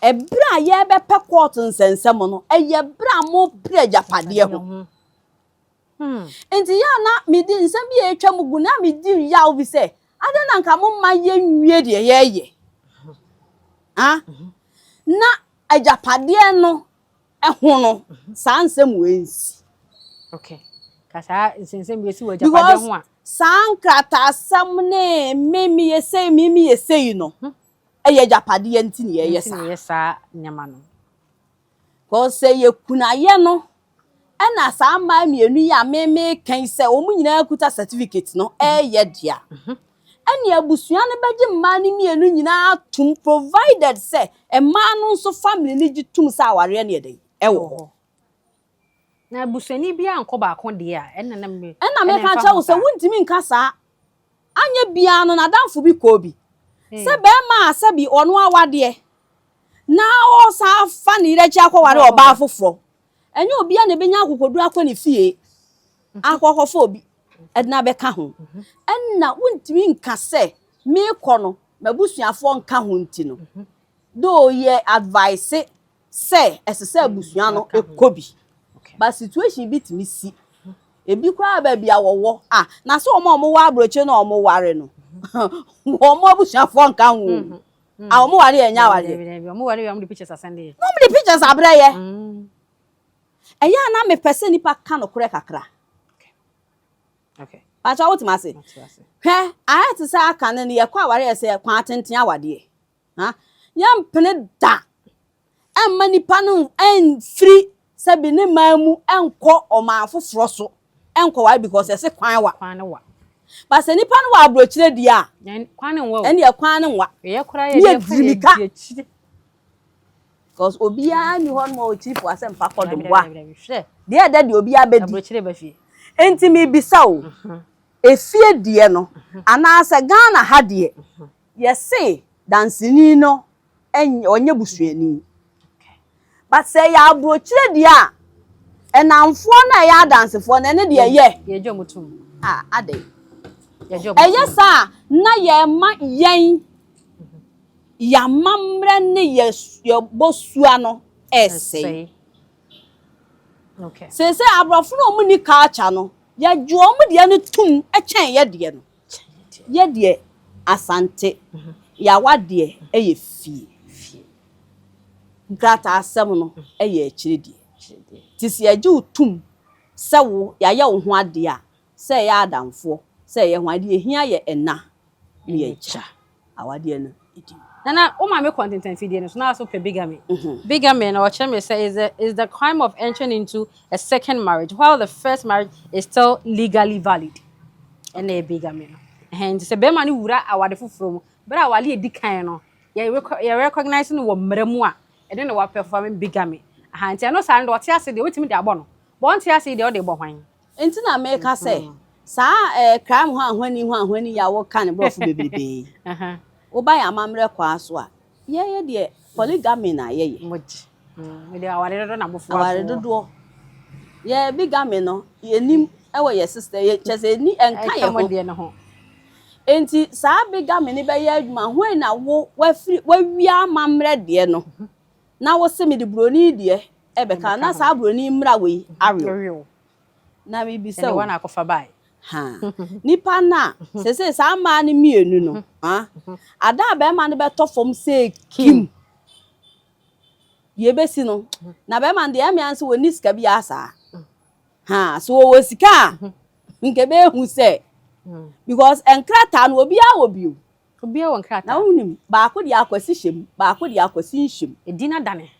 Ɛberɛ a yɛbɛpɛ court nsɛnsɛm no, ɛyɛ berɛ a mopere agyapadeɛ ho. Nti yɛ a na medi nsɛm bi a atwa mu gu na medi yaw bi sɛ, adɛn na nka momma yɛnwie deɛ yɛreyɛ? Ah, na agyapadeɛ no ɛho no, saa nsɛm wei nsi. Okay. Ka saa nsɛnsɛm bi esi wɔ agyapadeɛ ho a. Saa nkrataasɛm ne me meyɛ sei, me meyɛ sei no, ɛyɛ agyapadeɛ nti na yɛyɛ saa. Nti na yɛyɛ saa nneɛma no. Because sɛ yɛ kunayɛ no, ɛna saa mmaa mmienu yi a me meka yi sɛ wɔn nyinaa kuta certificate no ɛyɛ dea. Ɛne abusua no bɛgye mmaa no mmienu nyinaa atom, provided sɛ mmaa no nso family no gye tom sɛ awareɛ no yɛ dɛn, ɛwɔ hɔ. Na abusuani bi ankɔ baako deɛ a, ɛna na me Ɛna meka kyerɛ wo sɛ wontumi nka saa. Anyɛ biara no, n'adamfo bi kɔɔ bi sɛ bɛrima a sɛbi ɔno awadeɛ na ɔsan fa ne yere akyi akɔware ɔbaa foforɔ, ɛnyɛ obiara na ebɛnya akokoduro akɔ ne fie akɔkɔfa obi ɛdena bɛka ho. Ɛna wontumi nka sɛ meekɔ no, m'abusuafoɔ nka ho. Nti no though yɛ advice sɛ ɛsɛ sɛ abusua no ɛkɔ bi, but situation bi tumi si ebi koraa baabi a wɔwɔ a na sɛ wɔn a wɔwɔ aburokyire na wɔn ware no, wɔn abusuafoɔ nka ho a wɔn ware yɛ nya awareɛ. Ɔmo ware yɛ, ɔmo de pictures asɛnde yɛ. Na wɔn de pictures abrɛ yɛ. Ɛyɛ a na mepɛ sɛ nipa ka nokorɛ kakra. Pàtó awotem ase. Hwɛ, ayɛ te sɛ aka no no, yɛkɔ aware yɛ sɛ kwan tenten awadeɛ ha, yɛmpene da ɛmma nipa no ɛmfiri sɛbi ne man mu ɛnkɔ ɔman foforɔ so ɛnkɔ ware, because ɛsɛ kwan wa. Kwan ne wa. But sɛ nipa no wɔ aburokyire deɛ a, Kwan ne nwa o. Ɛne yɛ kwan ne nwa. Ɛyɛ koraa Ne yɛ yɛ deɛ dirimika. yɛ akyire. Because obiara ni hɔ nom a ɔkyiri fo asɛm fa kɔ dom wa. Hwɛ. Deɛ ɛdɛ deɛ obiara bɛdi. Aburokyire ba fie. Nti mibisa o, efie deɛ no anaasɛ Ghana ha deɛ, yɛse danseni no ɛnyɛ ɔnyɛ busuani, but sɛ yɛ aburokyire deɛ a, ɛnamfoɔ no a ɛyɛ adansefoɔ no, ɛne deɛ yɛ Yɛgye ɔmo tom. A adɛ Yɛgye ɔmo ɛyɛ tom. saa na yɛma yɛn yɛamammerɛ ne yɛ yɛbɔ sua no ɛsɛe. Seesei aborɔfo no a wɔn ni culture no, yɛgye wɔn deɛ no tum kyɛn yɛ deɛ no. Yɛ deɛ Asante yɛawadeɛ ɛyɛ fie nkrataa asɛm no ɛyɛ akyire deɛ. Nti sɛ yɛgye wo tum sɛ wo yɛayɛ wo ho adeɛ a, sɛ ɛyɛ adamfoɔ, sɛ ɛyɛ ho adeɛ ehia yɛ ɛna ne yɛ gya awadeɛ no edi mu. Nana, wo maame kɔ ntentɛnfidie no so na so pɛ bigamy. Bigamy no, ɔkyerɛ me sɛ is the crime of entering into a second marriage while the first marriage is still legally valid. Ɛna ɛyɛ bigamy no. Ɛhɛn, nti sɛ bɛrima no wura awade foforɔ mu bere a awale edi kan no, yɛ recognize no wɔ mmara mu a, ɛno na wapɛ bigamy. Aha, nti ɛno saa no deɛ, ɔte ase deɛ, wotumi de abɔ no. Bɔ ɔnte ase deɛ, ɔde bɔ hwan? Nti na meka sɛ saa crime ho ahwani ho ahwani yɛ a wɔka ne borɔfo bebrebee. Woba yɛ amammerɛ kwaa so a, yɛyɛ deɛ polygamy na yɛyɛ. Mogye. Mede aware dodoɔ na mofoa Aware soɔ. dodoɔ yɛ bigamy no, yɛnim ɛwɔ yɛ sister yɛ kyɛ sɛ ɛni ɛnka yɛ Ɛka mo ho. deɛ no ho. Nti saa bigamy no bɛyɛ adwuma hwan na wo wafiri wawia amammerɛ deɛ no na wo se mede buroni deɛ ɛbɛka na saa buroni mmra wei awew. Awew. Na mebisa Ɛne o wɔn akɔfa bae. Ha nipa na sese saa mmaa no mmienu no, ah, ada a bɛrima no bɛtɔ fam sɛ kim deɛ ebesi no na bɛrima no deɛ ɛmea nso wɔni sika bi asaa ha so wɔwɔ sika a nke bɛɛhu sɛ because nkrataa no obiara wɔ bio. Obiara wɔ nkrataa. Na wonim baako deɛ akwasi hyɛ mu, baako deɛ akwasi nhyɛ mu. Edin adane.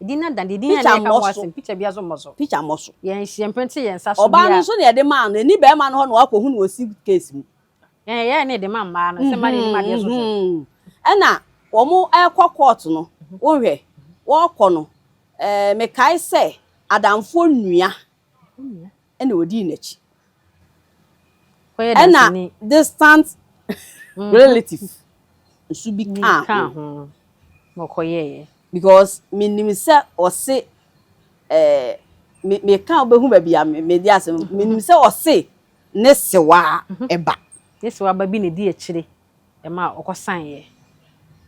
Edin adane. Edin Picture yɛn ka ho mmɔ so. asɛm. Picture bi aso mmɔ so. Picture mmɔ so. Yɛn hyɛ mpente yɛn nsa so Ɔbaa no bi a. nso na yɛde maa no eni bɛrima no hɔ na wakɔhu no wɔ suitcase mu. Yɛn yɛn ne de ma mmaa no. Sɛ mmaa de nim adeɛ so so. Ɛna wɔn ɛrekɔ court no, wohwɛ wɔrekɔ no, mekae sɛ adamfoɔ nua ɛna odii n'akyi. Kɔyɛ Ɛna danseni. distant relative nso bi kaa Ka ho. ho. Na ɔkɔyɛɛyɛ. Because menim sɛ ɔse me meka wobɛhu baabi a mede asɛm, menim sɛ ɔse ne sewaa ɛba. Ne sɛ waba bi na edi akyire ɛma ɔkɔsan yɛ.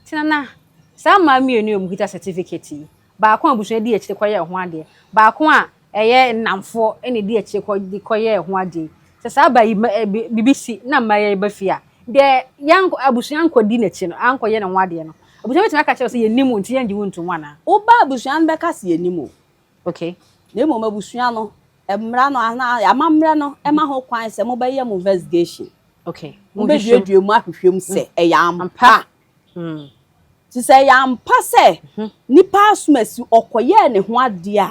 Nti nana, saa mmaa mmienu yi a wɔn kita certificate yi, baako a abusua di akyire kɔyɛ ho adeɛ, baako a ɛyɛ nnamfoɔ ɛna edi akyire kɔ de kɔyɛ ho adeɛ yi. Sɛ saa ba yi ma bibi si na mmaa yi ba fie a, deɛ yan abusua nkɔdi n'akyi no ankɔyɛ ne ho adeɛ no, abusua bɛtumi aka kyerɛ sɛ yɛnim wo nti yɛngye wo ntom anaa? Woba abusua no bɛka sɛ yɛnim o. Na mmom abusua no, mmara no anaa amammerɛ no ɛma ho kwan sɛ mobɛyɛ mo investigation. Mobɛduadua mu ahwehwɛ mu sɛ ɛyɛ ampa. Nti sɛ ɛyɛ ampa sɛ nipa asomasi ɔkɔyɛɛ ne ho adeɛ a,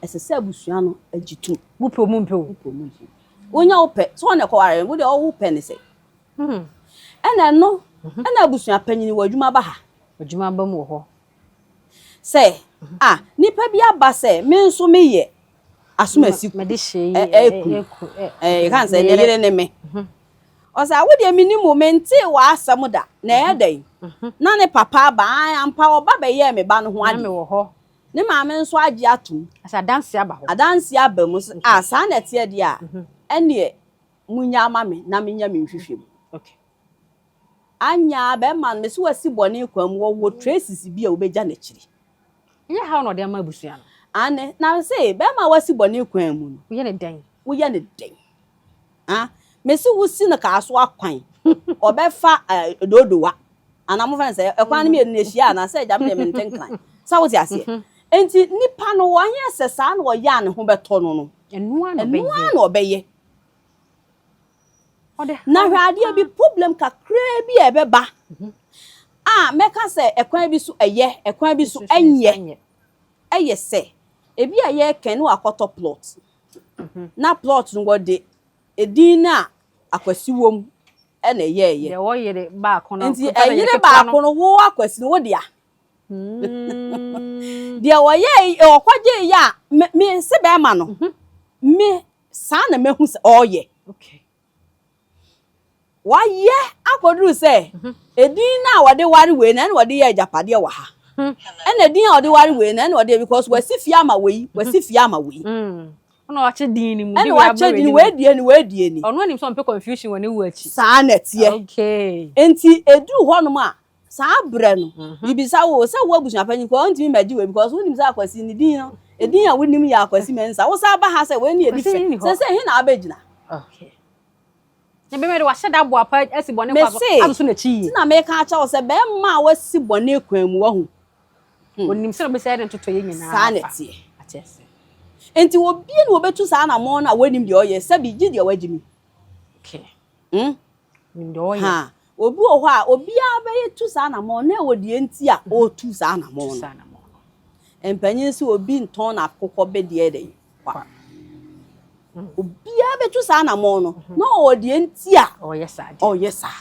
ɛsɛ sɛ abusua no agye tom. Wopɛ o, mu mpɛ o. Wopɛ mu mpo, wonya wopɛ sɛ ɔne ɛkɔware wo deɛ, ɔwo pɛ ne sɛ. Ɛna ɛno ɛna abusua panyin wɔ adwuma ba ha. Adwuma ba mu wɔ hɔ. Sɛ ah nipa bi aba sɛ me nso meyɛ asomasi Mede hyɛ yi ɛku ɛɛ yɛka sɛ ne yere ne me. Ɔsɛ awo deɛ menim o, mentee w'asɛm da na ɛyɛ dɛn na ne papa aba ampa ɔba bɛyɛɛ me ba no ho Na ade. me wɔ hɔ. Ne maame nso agye atom. Sɛ adanse aba hɔ. Adanse aba mu sɛ ah saa na ɛteɛ deɛ a ɛneɛ munya ama me na menya me nhwehwɛ mu. Anya bɛrima no mesi wasi bɔne kwan mu, wɔwɔ traces bi a wobɛgya n'akyiri. Nyɛ haw na ɔde ama abusua no. Ane na sɛ bɛrima a wasi bɔne kwan mu no, Woyɛ ne dɛn? Woyɛ ne dɛn? Ah, mesi wosi no kaa so akwan ɔbɛfa dodowa anaa mo fɛn sɛ ɛkwan no mmienu na ehyia anaa sɛ agya mi deɛ mente nkran sɛ wote aseɛ. Nti nipa no wɔnyɛ sɛ saa na ɔyɛ a ne ho bɛtɔ no. Ɛnoa na ɛnoa ɔbɛyɛ. Na ɔbɛyɛ. Ɔde Na hwɛ adeɛ bi, problem kakraa bi a ɛbɛba a mɛka sɛ ɛkwan bi so ɛyɛ, ɛkwan bi so ɛnyɛ, ɛyɛ sɛ ebi a yɛrekɛn no wakɔtɔ plot na plot no wɔde edin no a Akwasi wɔ mu ɛna ɛyɛɛyɛ. Deɛ wɔyere baako no. Nti ɛyere baako no wo Akwasi no wo dea. Deɛ wɔyɛ ɔkɔgye yɛ a me se bɛrima no me saa na mehu sɛ ɔreyɛ. Wayɛ akɔduru sɛ edin no a wɔde ware wei na ɛna wɔde yɛ agyapadeɛ wɔ ha. Ɛna edin a wɔde ware wei na ɛna wɔde, because wasi fie ama wei, wasi fie ama wei. Ɛna wakyɛ din no mu. Ɛna wakyɛ din wei die ni, wei die ni. Ɔno anim sɛ ɔmpɛ confusion wɔ ne wu akyi. Saa na ɛteɛ. Nti eduru hɔnom a saa berɛ no bibisa wo sɛ wo abusua panyin kɔ ɔntumi mmɛgye wei because wonim sɛ Akwasi ne din no, edin a wonim yɛ Akwasi Mensah. Wo san ba ha sɛ wei ne yɛ different sɛ he na abɛgyina. Okay. Na bɛrima de wahyɛ da aboa pa asi bɔne kwan so Mese atoto n'akyi yie. Ti na meka akyerɛ wo sɛ bɛrima a wasi bɔne kwan mu wahu. Onim sɛ obɛsɛ yɛde ntoto yɛ nyinaa. Saa na ɛteɛ. Ate ase. Nti obi na obetu saa anamɔn no a wonim deɛ ɔyɛ, sɛbi gye deɛ wagye mi. Nim deɛ ɔyɛ. Ha. Obi wɔ hɔ a obiara bɛyɛ tu saa anamɔn na ɛwɔ deɛ nti a ɔretu saa anamɔn no. Saa anamɔn no. Mpanyin sɛ obi ntɔn n'akokɔ bɛdeɛ dɛ kwa. Obiara bɛtu saa anamɔn no na ɔwɔ deɛ nti a ɔyɛ saa deɛ. Ɔyɛ saa.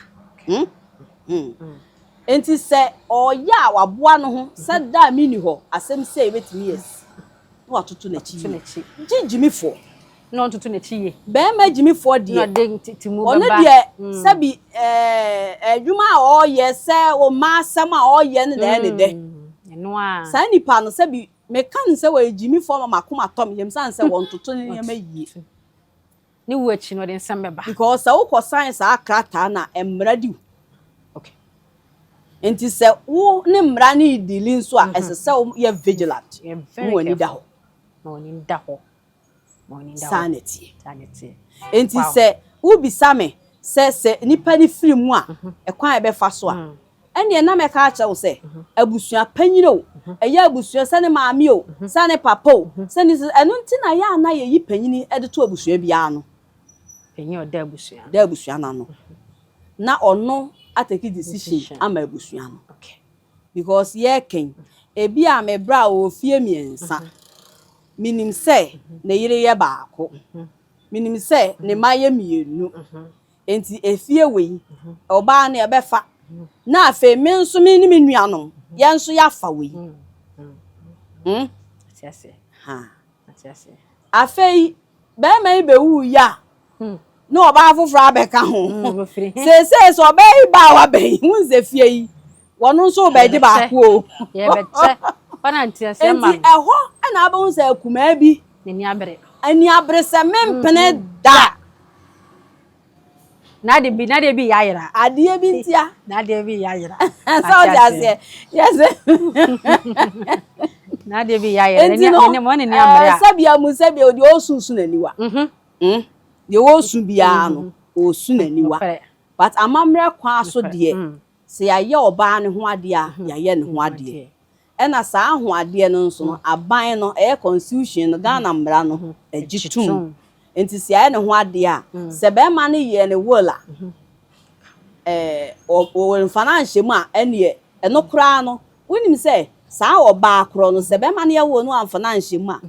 Nti sɛ ɔyɛ a waboa no ho sɛ da a menni hɔ asɛm sɛ ebɛtumi asi na watoto n'akyi Watoto yie. N'akyi. Gye gyimifoɔ. Na ɔntoto n'akyi yie. Bɛrima gyimifoɔ Na deɛ ɔde tete mu ɔno bɛba. deɛ sɛbi adwuma a ɔreyɛ sɛ ɔma asɛm a ɔreyɛ no na ɛyɛ ne dɛ. Ɛno a. Saa nipa no sɛbi meka no sɛ wɔyɛ gyimifoɔ ma makoma tɔ me yam sane sɛ wɔntoto ne nneɛma yie. Ne wu akyi no ɔde nsɛm bɛba. Because sɛ wokɔ sign saa krataa na mmara di wo. Nti sɛ wo ne mmara ne dili nso a ɛsɛ sɛ woyɛ vigilant. Yɛ very Mo w'ani da careful. hɔ. Ma w'ani da hɔ. Ma w'ani da hɔ. Saa na ɛteɛ. Saa na ɛteɛ. Nti sɛ wobisa me sɛ nipa ne firi mu a ɛkwan a ɛbɛfa so a ɛneɛ na mɛka akyerɛ wo sɛ abusua panyin o, ɛyɛ abusua sɛ ne maame o, sɛ ne papa o, sɛ ne ɛno nti na yɛ a na yɛyi panyin de to abusua biara no. Panyin a ɔda abusua. Da abusua n'ano na ɔno atake decision Decision. ama abusua no. Because yɛkɛn ebi a me bra a ɔwɔ fie 3, minim sɛ ne yere yɛ baako, minim sɛ ne mma yɛ 2, nti efie wei ɔbaa no ɛbɛfa na afei me nso me ne me nuanom yɛn nso yɛafa wei. Ate ase. Ha. Ate ase. Afei bɛrima yi bɛwu yi a na ɔbaa foforɔ abɛka ho. Wɔfiri he? Seesei sɛ ɔbaa yi ba a wabɛn yi hu sɛ fie yi wɔno nso bɛgye baako o. Yɛbɛkyɛ. Ɔna nte aseɛ ma Nti no. ɛhɔ ɛna abɛhu sɛ akumaa bi N'ani abere. Ani abere sɛ mempene da. N'ade bi n'ade bi yɛ ayera. Adeɛ bi ntia. N'adeɛ bi yɛ ayera. Sɛ ɔte aseɛ yɛsɛ. N'adeɛ bi yɛ ayera. Nti no N'ani n'ani abere a. Sɛbia mu sɛbia deɛ ɔresu n'aniwa. Deɛ ɔresu biara no ɔresu n'aniwa. But amammerɛ kwan so deɛ sɛ yɛayɛ ɔbaa ne ho adeɛ a yɛayɛ ne ho adeɛ. Ɛna saa ho adeɛ no nso no aban no ɛyɛ constitution no, Ghana mmara no ɛgye tom. Nti sɛ yɛayɛ ne ho adeɛ a sɛ bɛrima no yɛ ne will a wɔmfa no anhyɛ mu a ɛneɛ ɛno koraa no wonim sɛ saa ɔbaa korɔ no sɛ bɛrima no yɛ will no amfa no anhyɛ mu a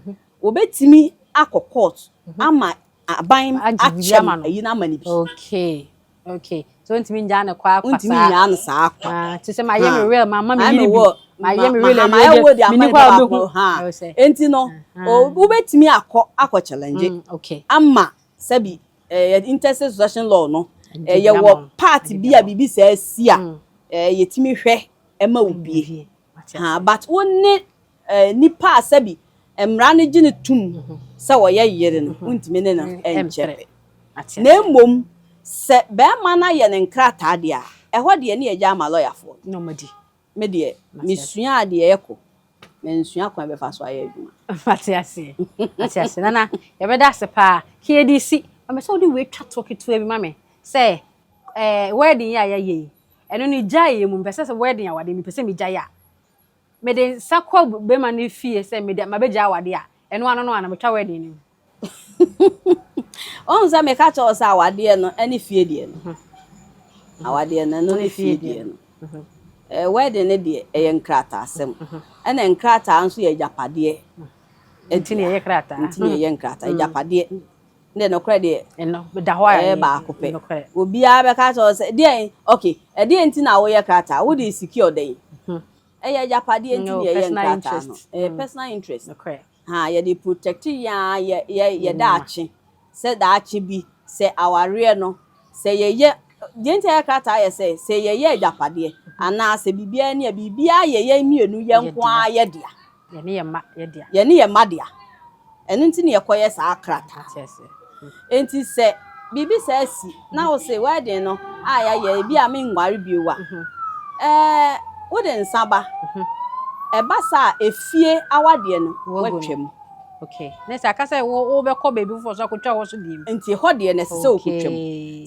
wɔbɛtumi akɔ court ama aban Agye biribi akyɛ ama no no. ayi no ama no bi. Okay. So ntumi ngyaa no kwa kwa Wontumi saa. nnyaa no saa kwa. Ah, te sɛ mayɛ me Ha. will, mama me Mayɛ me yere bi. will, Mayɛ me will ma awie mayɛ will de deɛ, ama menni nipa hɔ a baako. wobɛhu. Ha. Ɛwɔ sɛ. Enti no, wobɛtumi akɔ akɔ challenge Okay. ama sɛbi intestate succession law no Ɛnti bi ama yɛwɔ wo. part Ɛnti bi bi a ama wo. biribi saa si a yɛtumi hwɛ ɛma wo bie. Bie. Mate Ha, ase. but wo ne nipa a sɛbi mmara no gye ne tom sɛ wɔyɛ yere no, wontumi ne no ɛnkyɛ Ɛmpere. pɛ. Mate Na ase. mmom sɛ bɛrima no ayɛ ne nkrataa deɛ a, ɛhɔ deɛ ne yɛgya ama lɔyafoɔ. Na ɔmo Me deɛ, Mate ase. mesua adeɛ ɛkɔ, mensua kwan bɛfa so ayɛ adwuma. Mate ase. Mate ase. Nana, yɛbɛda ase paa. KDC, ɔmɛ sɛ wode wei twa toɔ ketewa bi ma me sɛ wedding yi a yɛayɛ yi, ɛno no gyae yɛ mu, mpɛ sɛ wedding awade, mepɛ sɛ megyae a, mede nsa kɔ bɛrima no fie sɛ mede mabɛgya awade a, ɛno ano no ana metwa wedding no mu? Ɔhu sɛ meka kyerɛ wo sɛ awadeɛ no ɛne fie deɛ no, awadeɛ no ɛno ne fie deɛ no. Wedding no deɛ ɛyɛ nkrataasɛm, ɛna nkrataa nso yɛ agyapadeɛ. Nti ne yɛyɛ krataa. Nti ne yɛyɛ nkrataa, agyapadeɛ ne nokorɛ deɛ Ɛno da hɔ a ɛyɛ baako pɛ. Nokorɛ. Obiara bɛka kyerɛ wo sɛ deɛn, okay, ɛdeɛn nti na woyɛ krataa? Wode secure dɛn? Ɛyɛ agyapadeɛ nti No, ne yɛyɛ personal nkrataa no. interest. Ɛyɛ personal interest. Nokorɛ. Ha, yɛde protect yɛn a yɛ daakye, sɛ daakye bi sɛ awareɛ no sɛ yɛyɛ deɛ nti a yɛ krataa yɛ sɛ yɛyɛ agyapadeɛ anaa sɛ biribiara ni a, biribiara yɛ yɛn mmienu yɛn Yɛ nko ara yɛ dea. Yɛne yɛ mma yɛ dea. Yɛne yɛ mma dea. Ɛno nti ne yɛkɔyɛ saa krataa. Mate ase. Nti sɛ biribi saa si na wo sɛ wedding no a yɛayɛ, ebi a menware bio a, wode nsa ba, ɛba saa a, efie awadeɛ no Wagu no. watwam. Okay. Ne sɛ aka sɛ wo wobɛkɔ baabi foforɔ so akɔtwa hɔ so deɛ mu. Nti hɔ deɛ no ɛsɛ sɛ wokɔtwam.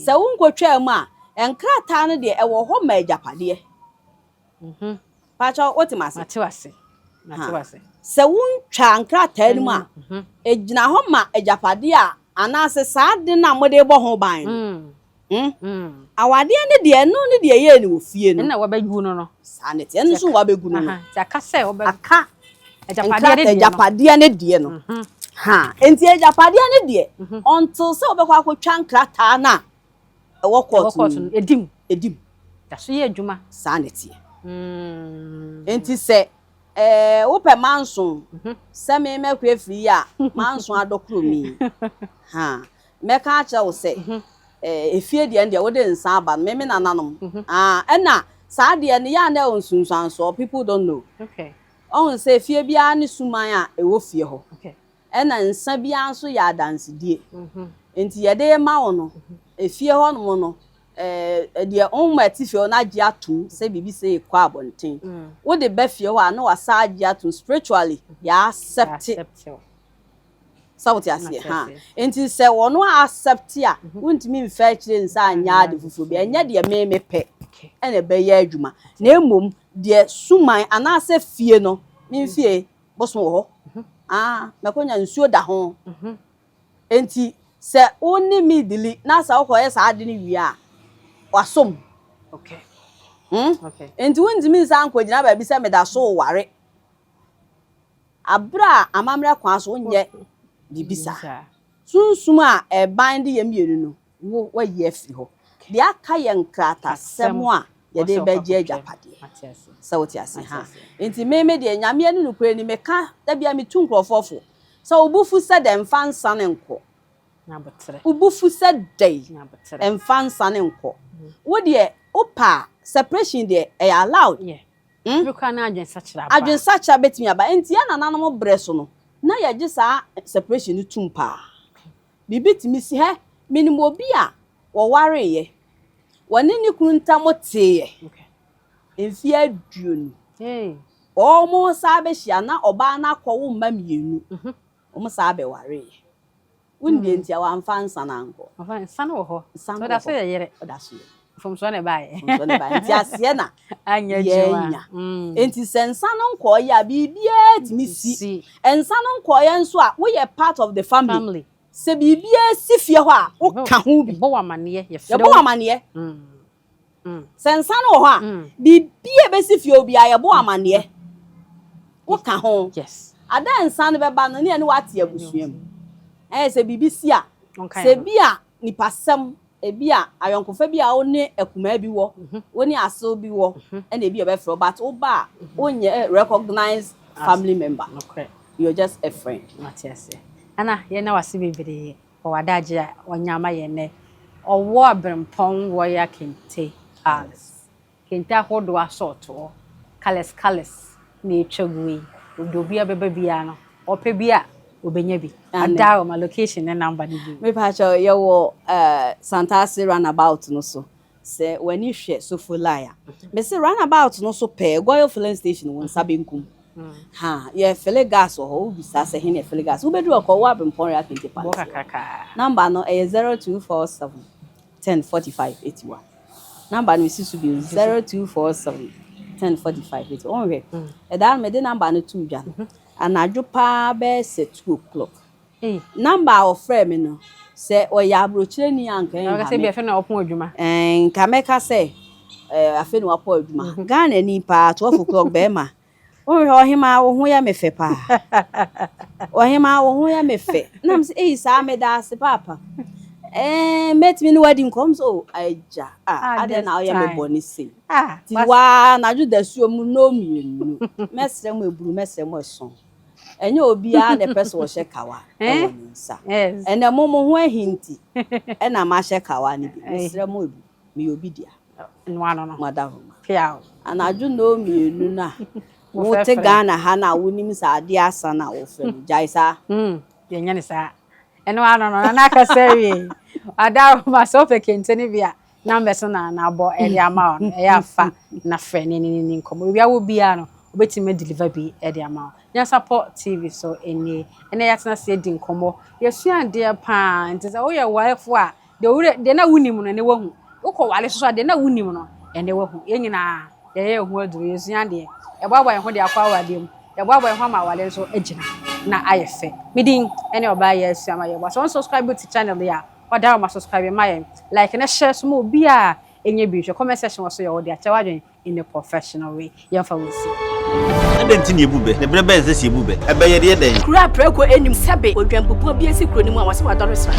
Sɛ wonkɔtwaa mu a, nkrataa no deɛ ɛwɔ hɔ ma agyapadeɛ. Pakyɛ, wote m ase? Mate wase. Mate wase. Sɛ wontwa nkrataa no mu a, ɛgyina hɔ ma agyapadeɛ a anaasɛ saa de no a mode bɔ ho ban no. Awadeɛ ne deɛ, ɛno ne deɛ ɛyɛɛ no wɔ fie no. Ɛna wabɛgu no no. Saa ne teɛ, ɛno nso wabɛgu no no. Aha. Nti aka sɛ wobɛ Aka agyapadeɛ ne nkrataa deɛ no. Agyapadeɛ ne deɛ no. Ha, nti agyapadeɛ ne deɛ, until sɛ wobɛkɔ akɔtwa nkrataa no a ɛwɔ Ɛwɔ court court no no. mu. Ɛdim. Ɛdim. Da so yɛ adwuma. Saa ne teɛ. Nti sɛ wopɛ manso sɛ me mɛkɔ afiri yi a, manso adɔkoro mi ha, mɛka akyerɛ wo sɛ efie deɛ no deɛ wode nsa aba no, me nananom, ah, ɛna saa deɛ no yɛ a na ɛwɔ nsunsuansoɔ, people don't know. Ɔhu sɛ efie biara ne suman a ɛwɔ fie hɔ, ɛna nsa biara nso yɛ adansedie. Nti yɛde ma wo no, efie hɔnom no, deɛ ɔmo ɛte fie hɔ no agye atom sɛ biribi sɛ ekɔ abɔnten, wode ba fie hɔ a, na wasa agye atom spiritually, yɛ accept. Accept wo. Sɛ wote aseɛ? Mate Ha. aseɛ. Nti sɛ wɔno accept a, wontumi mfa akyire nsa anyɛ ade foforɔ bi. Ɛnyɛ deɛ me mepɛ ɛna ɛbɛyɛ adwuma, na mmom deɛ suman anaasɛ fie no, me fie bosom wɔ hɔ, ah, mɛkɔnya nsuo da ho. Nti sɛ wo ne me deal na sɛ wokɔyɛ saa ade no wie a, wasom. Okay. Nti wontumi nsa nkɔgyina baabi sɛ meda so ware abere a amammerɛ kwan so wonyɛ biribi saa. Saa. Sunsum a ɛban de yɛ mmienu no, wo wayi afiri hɔ deɛ, aka yɛ nkratasɛm a yɛde Wɔsɛ bɛgye ɔkɔ akɔtwa. agyapadeɛ. Mate ase. Sɛ wote ase? Mate Ha. ase. Nti meme deɛ, Nyame ne nokorɛ ni, meka da bia metu nkurɔfoɔ fo sɛ wo bo fu sɛ dɛ, mfa nsa ne nkɔ. N'abotrɛ. Wo bo fu sɛ dɛn, N'abotrɛ. ɛmfa nsa ne nkɔ. Wo deɛ wopa a, separation deɛ ɛyɛ allowed. Bi koraa na adwensakyera aba. Adwensakyera bɛtumi aba. Nti yɛn nananom brɛ so no na yɛgye saa separation no tum paa. Biribi tumi si hɛ. Menim obi a wɔwareeɛ, wɔne ne kunu ntam teeɛ mfeɛ 20. Hey. Wɔn saa bɛhyia na ɔbaa no akɔwo mma mmienu. Wɔn saa bɛwareeɛ. Wɔn deɛ nti a wɔamfa nsa no ankɔ. Ɔfa nsa no wɔ hɔ. Nsa no Ɔda wɔ so hɔ. yɛ yere. Ɔda so yɛ. Mfomsoɔ na ɛbaeɛ. Mfomsoɔ na ɛbaeɛ. Nti aseɛ na Anyɛ adwuma. yɛnya. Nti sɛ nsa no nkɔɔyɛ a, biribiara tumi si. Si. Nsa no nkɔɔyɛ nso a, woyɛ part of the family. Family. Sɛ biribiara si fie hɔ a, woka ho bi. Yɛbɔ wɔ amanneɛ. Yɛfrɛ Yɛbɔ wo. wɔ amanneɛ. Sɛ nsa no wɔ hɔ a, biribiara bɛsi fie hɔ biara, yɛbɔ wɔ amanneɛ, woka ho. Ada nsa no bɛba no ne yɛne wate abusua mu, ɛyɛ sɛ biribi si a, Ɔnka sɛ yɛn ho. bi a nipasɛm Ebi a ayɔnkofa bi a wo ne akumaa bi wɔ, wo ne asew bi wɔ, ɛna ebi a ɔbɛfrɛ wo, but woba a wonyɛ recognized family member. You're just a friend. Mate aseɛ. Nana, yɛda wo ase bebree wɔ w'adagye a wanya ama yɛn nnɛ. Ɔwɔ Aberempɔn Royal Kente Palace. Kente ahodoɔ asɔɔtoɔ, colours colours na ɛtwa gu yi. Deɛ obiara bɛba biara no, ɔpɛ bi a, ɔbɛnya bi. Ada ma location ne number no bi. Mepakyɛw, yɛwɔ Santase roundabout no so. Sɛ w'ani hwɛ Sofolai a, mese roundabout no so pɛɛ, Goil filling station wɔ nsa benkum. Ha, yɛ fill gas wɔ hɔ, wobisa sɛ he ne yɛ fill gas. Wobɛduru hɔ kɔ, wɔ Aberempɔn Royal Kente Bɔ Palace. Kakraka. Number no ɛyɛ 0247 10 45 81. Number no mesi so bio, 0247 10 45 81. Wɔnhwɛ. Ɛdaa no mede number no too dwa no. Anadwo paa bɛyɛ sɛ 2 o'clock. Ei, Number a ɔfrɛ me no, sɛ ɔyɛ aburokyerɛni a nka ɔka ɛnha sɛ me. bi afei na ɔpɔn adwuma. Nka mɛka sɛ afei na wapɔ adwuma. Ghana ni paa, 12 o'clock bɛrima. Wohwɛ, ɔhema, wo ho yɛ me fɛ paa. Ɔhema, wo ho yɛ me fɛ. Na m sɛ, eyi saa, meda ase paapa. Mɛtumi ne wadi nkɔm so o agya a Ah, adɛn na woyɛ me this time. bɔne sei. Ah, Nti waa anadwo dasuo mu no mmienu. Mɛsrɛ mo eburu, mɛsrɛ mo ɛso. Ɛnyɛ obiara na ɛpɛ sɛ ɔhyɛ kawa ɛwɔ ne nsa. Ɛnɛ mo ho ahinti ɛna mahyɛ kawa no bi. Mesrɛ mo ebu, meyɛ obi dea. Noa no. Madahoma. Piaw. Anadwo no mmienu no a Wo wote frɛfrɛ. Ghana ha na wonim sɛ adeɛ asa na wofrɛ no, gyae saa. Yɛnyɛ ne saa. Ɛno ano no, nana akasa wie. Ada ma sɛ wopɛ kente no bi a, numbers no na nabɔ ɛde ama wo no, ɛyɛ afa na frɛ ne nkɔmmɔ. Obi awo biara no, wobɛtumi deliver bi ɛde ama wo. Nyansapɔ TV so nie. Ɛnɛ yɛatena ase adi nkɔmmɔ. Yɛsua adeɛ paa, nti sɛ woyɛ warefo a, deɛ wowura deɛ na wonim no, ɛnɛ wahu. Wokɔ ware so so a, deɛ na wonim no, ɛnɛ wahu. Yɛn nyinaa yɛyɛ yɛn ho aduro, yɛsua adeɛ. Yɛboaboa yɛn ho de akɔ awadeɛ mu. Yɛboaboa yɛn ho ama aware nso agyina na ayɛ fɛ. Me din ɛne ɔbaa yɛ asua ma yɛboa. Sɛ wɔn subscribe to channel yi a, ɔda wɔn subscribe ma yɛn. Like na share so ma obi a ɛnyɛ bi nhwɛ. Comment section wɔ so yɛ wɔde akyɛ w'adwene in a professional way. Yɛmfa wo nsi. Adɛn nti na yɛbu bɛ? Ne berɛ bɛn sɛ sɛ yɛbu bɛ? Ɛbɛyɛ deɛ dɛn? Kuro a prɛko anim sɛbe odwampupuo bi asi kuro no mu a wɔsɛ wadɔre sra.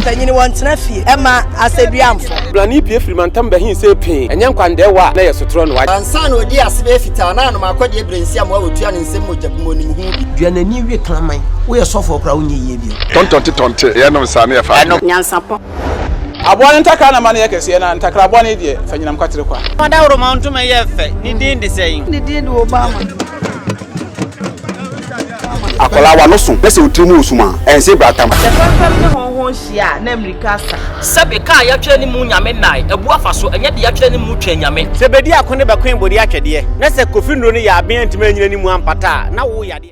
Panyini wɔntena fie ɛma asɛduamfo. Blani pie firi mantam bɛhin sɛ pii ɛnyɛ nkwandɛɛwɔ a na yɛ sotorɔ no wagye. Ansa na ɔdi ase bɛyɛ fitaa na anom akɔdeɛ berɛ nsi amoa wɔtua ne nsɛm mogya bi mu onim ho bi. Duanani wie kraman, woyɛ sɔfoɔ koraa, wonyɛ yie bio. Tɔntɔnte tɔnte yɛnom saa ne yɛfa. Ɛno nyansapɔ. Aboa no ntakra na ma no yɛ kɛseɛ, na ntakra bɔne deɛ fa nyinam kwatere kwa. Ɔdaworo ntoma yɛ fɛ, ne din de sɛn? Ne din de Obama. Akwadaa wa no so na sɛ otiri mu osum a ɛnse bratam. Sɛ fɛmfɛm ne hɔnhɔn hyia a, na mmirika asa. Sɛbe kaa yɛatwerɛ ne mu Nyame nnae abu afa so, ɛnyɛ de yɛatwerɛ ne mu twɛn Nyame. Sɛ bɛdi ako ne bɛkoe bɔde atwɛdeɛ, na sɛ kofi nnuro no yɛ aben antumi anyina ne mu ampata a, na wo yadeɛ.